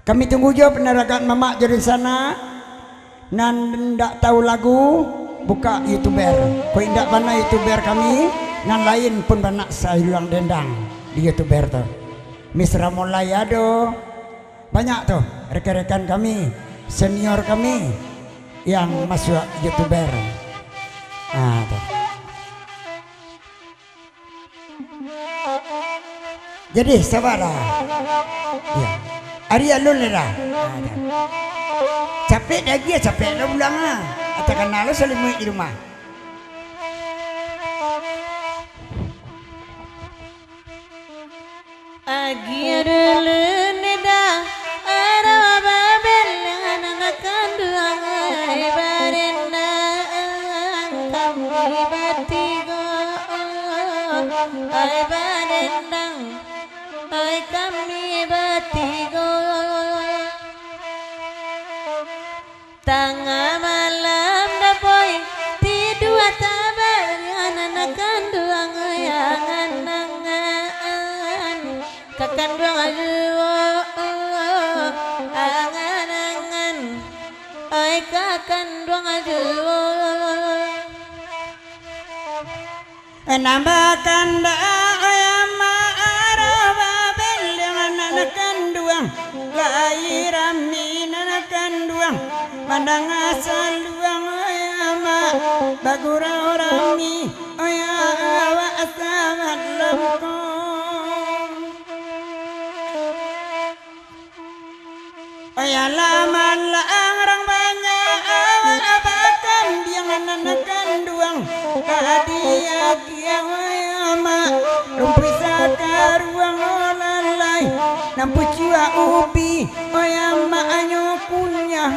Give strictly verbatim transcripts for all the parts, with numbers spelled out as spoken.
Kami tunggu juo panarakan mamak jo di sana. Nan indak tahu lagu, buka YouTuber. Kok indak bana YouTuber kami, nan lain pun bana saluang dendang di YouTuber tu. Miss Ramolai ado. Banyak tu rekan-rekan kami, senior kami yang masuak YouTuber. Ah, tu. Jadi, sabarlah. Iyo. Ari alun lai dah. Ah, dah. Capek dah agiah, capek lah pulang ah. Atau kana lo salimuik di rumah. Agiah dulu nida, aro babeleng anak kanduang, ai barendang kami batigo, ai barendang, ai kami batigo. Tangah malam dapoi tidua tabarian anak kanduang, angan-angan ka kanduang juo, angan-angan, ai ka kanduang juo. Nambah kandak, oi amak, aro babeleng anak kanduang, lai rami nan kanduang, mandanga saluang, oi amak, bagurau rami, oi awak samat lengkong. Oyalah malang rang banyak, awak bakambiang nan kanduang, ka diagiah, oi amak, rumpuik sakaruang, oh lalai, nan pucuak ubi, oi amak, anyo kunyah.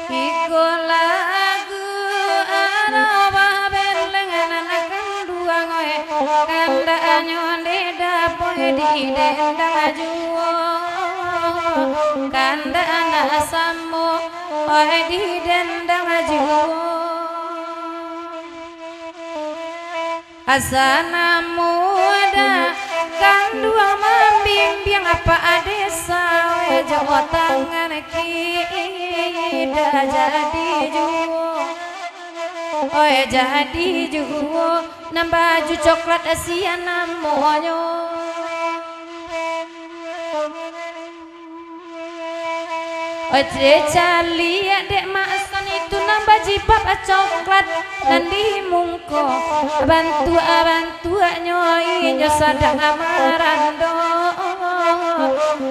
Iko lagu aro babeleng nan kanduang, oi, kandak anyo dek dapoi didendang juo, kandak anak samo, oi, didendang juo. Asa namuah kanduang mambimbiang apak desa, oi, jo tangan kida jadi juo, oi, jadi juo, nan baju coklat sia namonyo. Oce caliak dek Mak Son itu nan bajibab coklat nan di mungko, bantuak-bantuaknyo inyo sadang marando.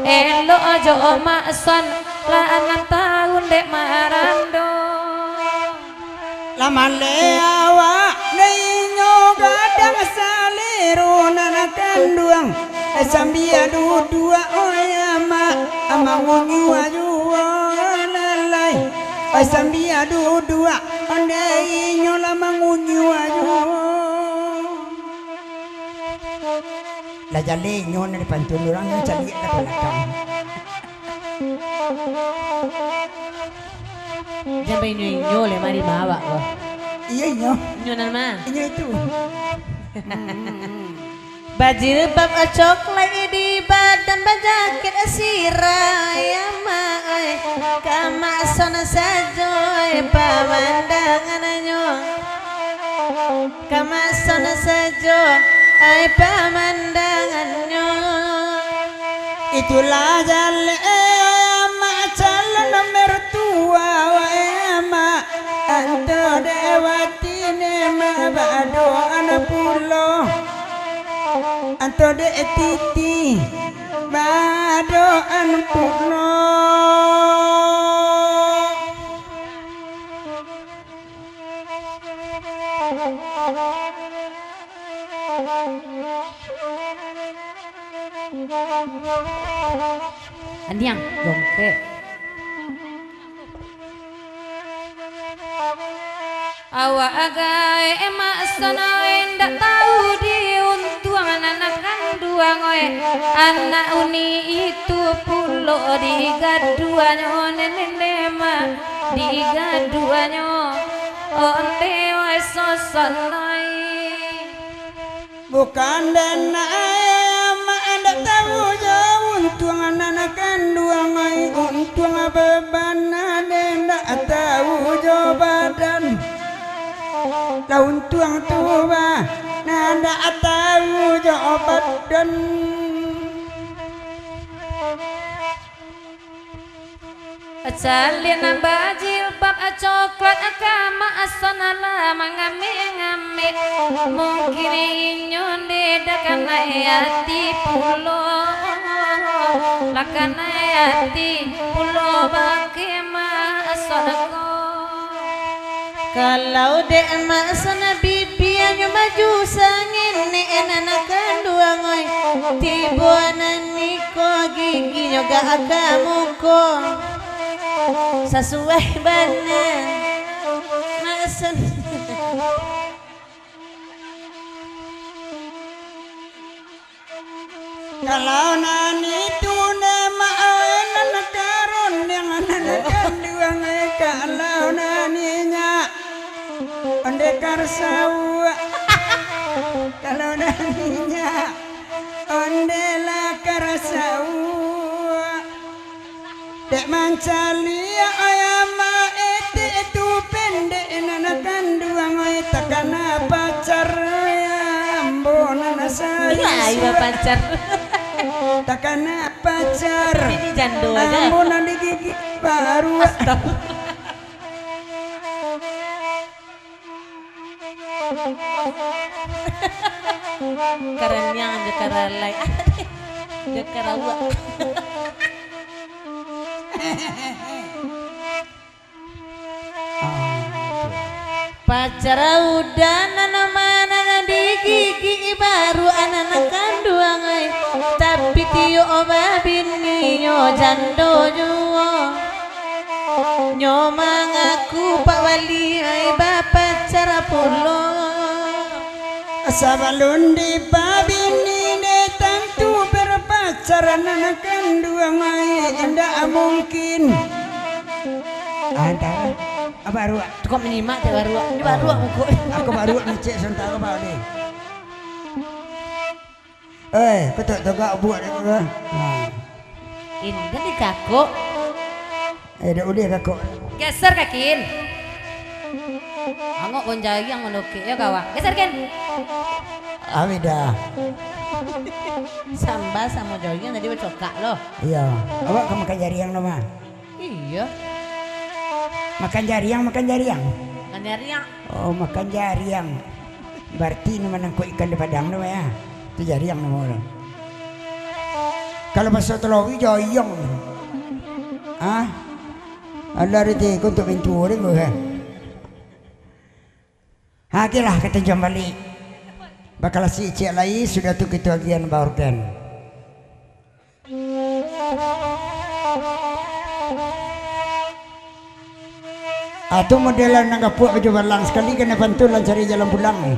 Elok jo Mak Son lah anam tahun dek marando. Lah maleh awak, dek inyo gadang salero nan kanduang, sambia duduak, oi amak, amak mangunyua juo lalai, sambia duduak, dek inyo lah mangunyua juo. Lah jaleh inyo nan di pantun, urang nan caliak lah balakang. Jan bainyo-inyo leh, mari ma awak ko. Iyo, inyo. Inyo nan ma? Inyo itu. Bajilbab coklat di badan, bajakit sirah, ya mak, oi. Ka Mak Son sajo, oi, pamandangannyo. Ka Mak Son sajo, ai pamandangannyo. Itulah jaleh amak calon mertua, wahai amak. Anto dek watine mak badoan pulo. Anto dek titi badoan pulo. Andiang, jongkek. Awak agai emak sanai, ndak tahu diuntuang anak kanduang, oi. Anak uni itu pulo digaduanyo, nenek lemak digaduanyo. Onte wai sosanai. Bukan den nak, eh, mak, ndak tahu jo untuang nan kanduang, ai, untuang babana den ndak tahu jo badan. Lah untuang tu bah, nan ndak tahu jo badan. Calin bajilbab coklat, kamasan lah mangamik-ngamik. Mungkin inyo ndak kanai ati pulo, lah kanai ati pulo bakeh maksud ko. Kalau dek maksud bibianyo maju sangenek nan kanduang, oi, tibo nan iko giginyo gak ka muko. Sasuai bana maksud. Kalau nan itu ndak mak, nan karondeng nan kanduang, kalau nan inyak onde karsau, kalau nan inyak onde lah karsau. Dek mancaliak, oi, ama etek tu pendek nan kanduang, oi, takana pacar, oi, ambo nan sayang. Iya, iya, suak. Pacar. Takana pacar. Ini jando aja. Ambo nan digigik baru. Astagfirullah. Karaniang jo karalai. Jo karawak. Pacar udah nan mana digigik baru anak kanduang ai. Tapi tiok babininyo jando juo. Nyo mangaku Pak Wali ai bapacar pulo. Sabalun dipabini dek tantu berpacaran anak kanduang ai indak mungkin. Antara baruak. Tukang menyimak cek baruak. Ini baruak muko. Aku baruak ngecek sementara Pak Wali. Eh, ketek tegak buat dia tu, eh. Ha. Indak dikakuk. Eh, dak ulih kakuk. Geser kakin. Angok pun jariang manukik, yo kawan. Geser kin. Awi dah. Samba samo jariang tadi bacokak lo. Iya. Awak ka makan jariang lo, mah? Iya. Makan jariang, makan jariang. Makan jariang. Oh, makan jariang. Barati nan manangkok ikan di padang tu, ya. Tu jariang namo tu. Kalau baso Talawi, jariang. Ah? Alah, reti ko untuak mintuo deh, ko, eh. Ha, okelah, ka tanjuang baliak. Bakalasi ciek lai, sudah tu kito agiahan baorden. Ah, tu model nan gapuak baju balang, sakali kanai pantun lah cari jalan pulang.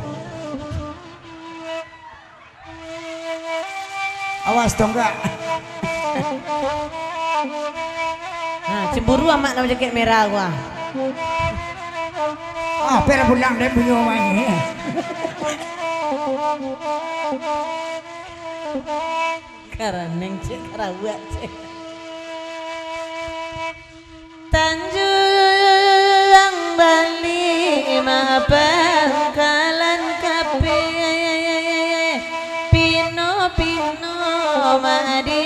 Awas tonggak. Ha, cemburu amak nak bajakek merah gua. Ah, pera pulang deh punyo main. Karaneng cek, karawak cek. Tanjuang baliak mapangkalan kape, pino-pino ma di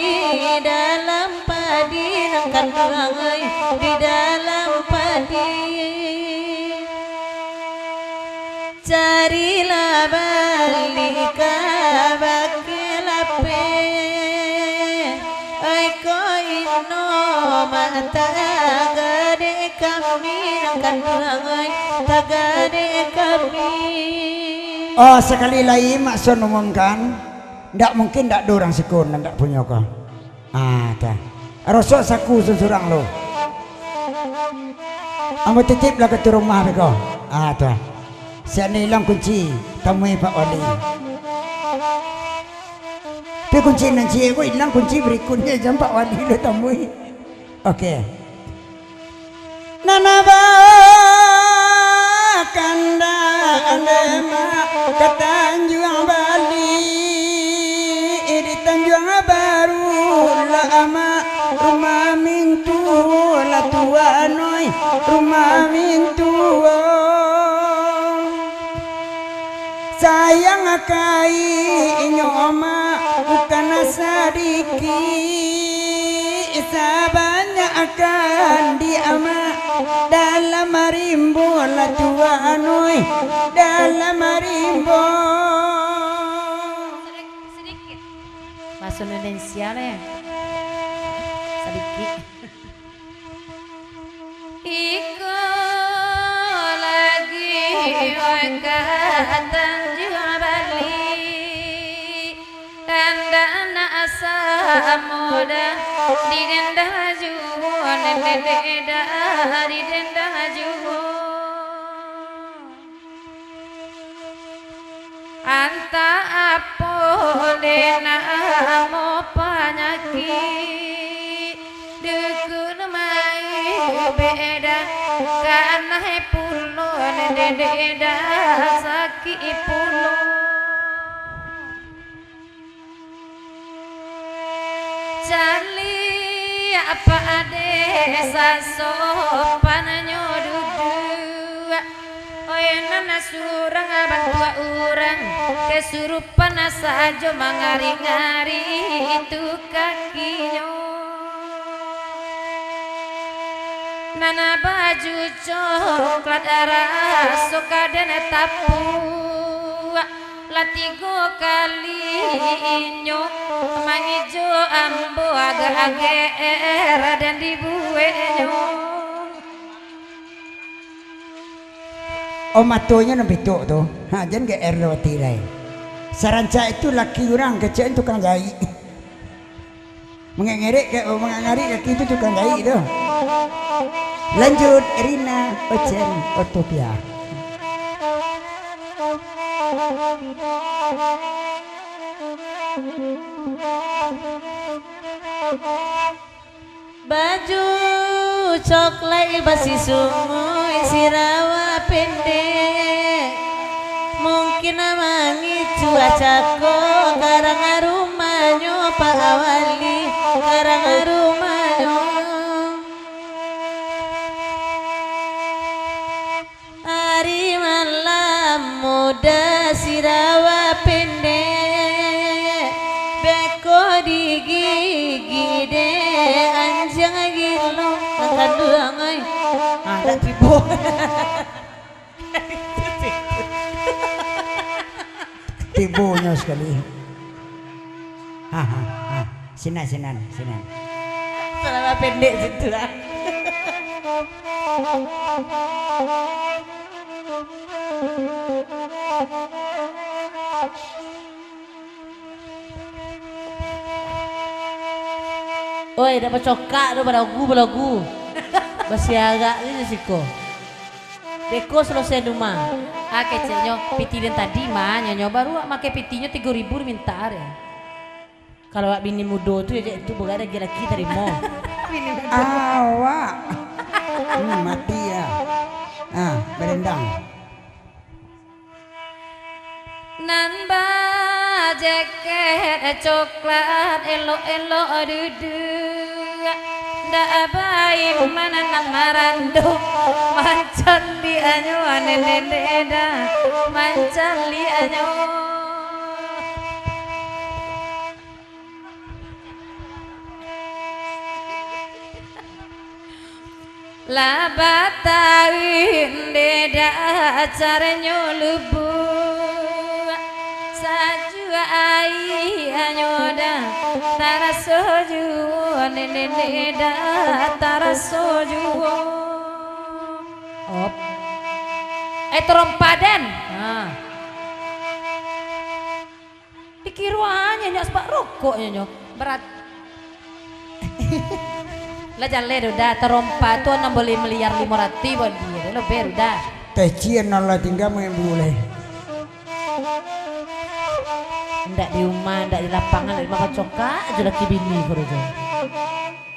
dalam padi, nan kanduang ai di dalam padi. Carilah baliak ka bakeh lapeh, ai ko ino mak tagadek kami, nan kanduang ai tagadek kami. Oh, sakali lai mak son umumkan, ndak mungkin ndak ado urang siko nan ndak punyo ko. Ah, tah. Rosok saku surang lo. Ambo titip lah ka tu rumah beko. Ah, tah. Siap ni ilang kunci, tamui Pak Wali. Tapi kunci nan ciek ko ilang, kunci berikutnyo jam Pak Wali lo tamui. Oke. Nan bao kandak demak ka Tanjuang Bali. rumah mintuo. Sayang ka inyo, Mak, bukan sadikik, sabanyak kan di Amak. Dalam rimbo lah tuan, oi, dalam rimbo. Bahaso Indonesia lah, ya. Sadikik. Iko lagi wakatan juo bali, kandak nak samo doh, didendah juo, nende dah didendah juo. Antah apo dek namo panyakik, dukun main beda, kanai pulo dek dah sakik pulo. Caliak pade sasopannyo duduak, oi nan surang bantuak urang, kasurupan sajo mangari-ngari itu kakinyo. Nan baju coklat raso ka den tapuak, lah tigo kali inyo mangijo ambo, agak-agak den dibueknyo. Oh, matonyo nan pituk tu. Ha, jan geer lo ati lai. Sarancak itu laki urang kecek tukang jahik. Mangek-ngerek ka, mangek-ngarek kaki tu tukang jahik tu. Lanjut, Rina Ochen Utopia. Baju coklat basi sumui, sirawa pendek. Mungkin mangicu acako, karang rumahnyo Pak Wali, karang rumahnyo. Ari malam muda sirawa pendek, beko digigik dek anjiang gilo. Nan kanduang, oi. Ah, dak tibo. Tibonyo sakali. Ha, ha, ha. Sinan, sinan, sinan. Salama pendek situ lah. Oi, dak bacokak tu, balagu, balagu. Basiarak je siko. Beko selesai duma. Ah, keceknyo, pitih den tadi mah, nyo, nyo baru awak makai pitihnyo tigo ribu diminta deh. Kalau awak bini mudo tu, ya, cek tu, bukan lagi laki tarimo. Bini mudo. Awak. Hmm, mati ya. Ah, berendang. Nan bajeket coklat elok-elok duduak, ndak baiman nan marando, mancaliaknyo nende dah, mancaliaknyo. Lah batahun dek dak caranyo lubuak, sajua aianyo dah taraso juo, nene dah taraso juo. Op. Eh, tarompa den. Ha. Dikiro anyo nyo sabab rokok nyo, nyo. Berat. Lah jaleh tu dah, tarompa tu nan boleh miliar limo ratuih boleh, dah lo beru dah. Teh cian nan lah tingga main buleh. Ndak di rumah, ndak di lapangan, ndak di rumah, bacokak aja laki bini karajo.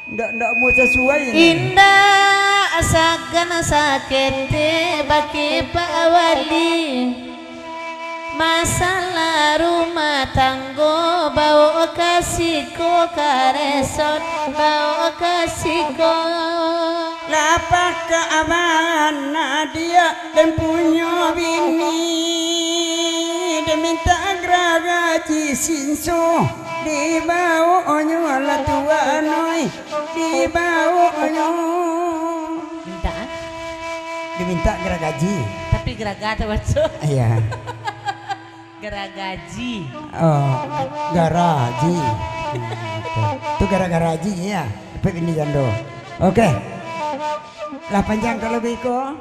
Ndak, ndak mau sasuai ni. Indak sagan saketek bake Pak Wali. Masalah rumah tanggo bawa ka siko, ka resot bawa ka siko. Apakah abah Nadia den punyo bini? Den mintak garagaji sinso, dibawoknyo lah tuan oi, dibawoknyo. Mintak, ah? Den mintak garagaji. Tapi garaga tu baco. Iya. Garagaji. Oh, garaji. Tu gara-gara ji, ya. Dapek bini jando. Oke. Lah panjang kalau biko.